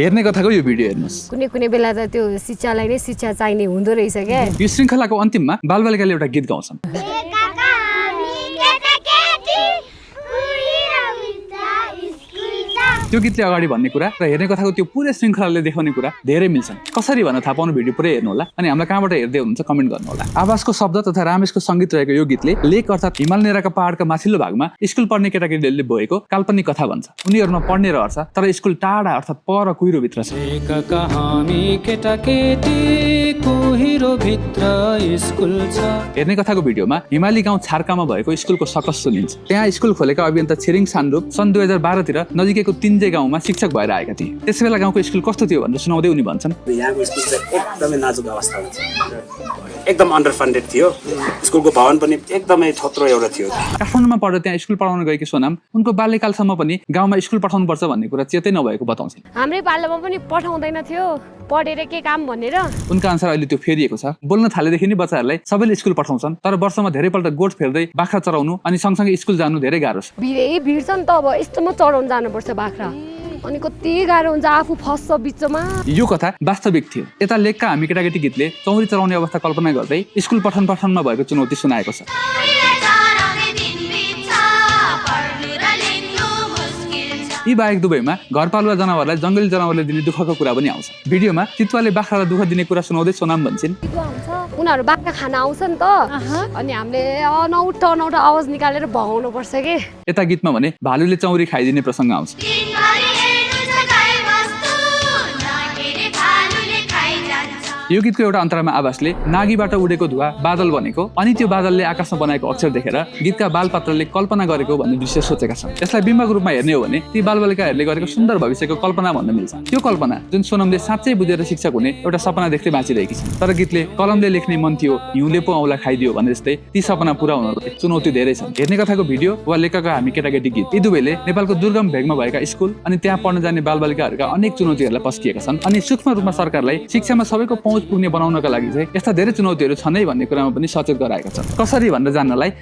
हेर्ने कथाको यो भिडियो हेर्नुस्। कुनै कुनै बेला त त्यो शिक्षालाई नै शिक्षा चाहिने हुँदो रहेछ क्या। यो श्रृङ्खलाको अन्तिममा बालबालिकाले एउटा गीत गाउँछन्। त्यो गीतले अगाडि भन्ने कुरा र हेर्ने कथाको त्यो पुरै श्रृङ्खलाले देखाउने कुरा धेरै मिल्छन्। कसरी भन्न थाहा पाउनु भिडियो पुरै हेर्नु होला अनि हामीलाई कहाँबाट हेर्दै हुनुहुन्छ कमेन्ट गर्नु होला। आवाजको शब्द तथा रामेशको सङ्गीत रहेको यो गीतले लेक अर्थात् हिमाल नेराका पहाडका माथिल्लो भागमा स्कुल पढ्ने केटाकेटीहरूले भएको काल्पनिक कथा भन्छ। उनीहरूमा पढ्ने रहर छ तर स्कुल टाढा अर्थात् पर कुहिरो भित्र छ। हेर्ने कथाको भिडियोमा हिमाली गाउँ छार्कामा भएको स्कुलको सकस सुनिन्छ। त्यहाँ स्कुल खोलेका अभियन्ता छिरिङ सान्डुप सन् 2012 तिर नजिकैको 3 गाउँमा शिक्षक भएर आएका थिए। त्यसबेला गाउँको स्कुल कस्तो थियो भनेर सुनाउँदै उनी भन्छन्, यहाँको स्कुल चाहिँ एकदमै नाजुक अवस्थामा छ, एकदम अन्डर फन्डेड थियो। स्कुलको भवन पनि एकदमै थोत्रो एउटा थियो। काठमाडौँमा पढेर त्यहाँ स्कुल पढाउन गएकी सोनाम उनको बाल्यकालसम्म पनि गाउँमा स्कुल पठाउनुपर्छ भन्ने कुरा चेतै नभएको बताउँछिन्। हाम्रै पालामा पनि पठाउँदैन थियो, पढेर के काम भनेर। उनका अनुसार अहिले त्यो फेरिएको छ। बोल्न थालेदेखि नै बच्चाहरूलाई सबैले स्कुल पठाउँछन् तर वर्षमा धेरैपल्ट गोठ फेर्दै बाख्रा चराउनु अनि सँगसँगै स्कुल जानु धेरै गाह्रो छ। भिड छ नि त, अब यस्तोमा चढाउन जानुपर्छ बाख्रा, अनि कति गाह्रो हुन्छ, आफू फस्छ बिचमा। यो कथा वास्तविक थियो। यता लेखका हामी केटाकेटी गीतले चौरी चलाउने अवस्था कल्पना गर्दै स्कुल पठनमा भएको चुनौती सुनाएको छ। यी बाहेक दुवैमा घरपालुवा जनावरलाई जङ्गली जनावरले दिने दुःखको कुरा पनि आउँछ। भिडियोमा चितुवाले बाख्रालाई दुःख दिने कुरा सुनाउँदै सोनाम भन्छन्, उनीहरू बाख्रा खान आउँछ नि त, अनि हामीले अनौठो आवाज निकालेर भगाउनु पर्छ कि। यता गीतमा भने भालुले चौरी खाइदिने प्रसङ्ग आउँछ। यो गीतको एउटा अन्तरामा आवाजले नागीबाट उडेको धुवा बादल बनेको अनि त्यो बादलले आकाशमा बनाएको अक्षर देखेर गीतका बालपात्रले कल्पना गरेको भन्ने दृश्य सोचेका छन्। यसलाई बिम्बको रूपमा हेर्ने हो भने ती बालबालिकाहरूले गरेको सुन्दर भविष्यको कल्पना भन्न मिल्छ। त्यो कल्पना जुन सोनमले साँच्चै बुझेर शिक्षक हुने एउटा सपना देख्दै बाँचिरहेकी छन्। तर गीतले कलमले लेख्ने मन थियो हिउँले पो औँला खाइदियो भने जस्तै ती सपना पुरा हुनको चुनौती धेरै छन्। हेर्ने कथाको भिडियो वा लेखकका हामी केटाकेटी गीत, यी दुवैले नेपालको दुर्गम भेगमा भएका स्कुल अनि त्यहाँ पढ्न जाने बालबालिकाहरूका अनेक चुनौतीहरूलाई पस्किएका छन् अनि सूक्ष्म रूपमा सरकारलाई शिक्षामा सबैको पहुँच पुग्ने बनाउनका लागि चाहिँ यस्ता धेरै चुनौतीहरू छन् है भन्ने कुरामा पनि सचेत गराएका छन्। कसरी भनेर जान्नलाई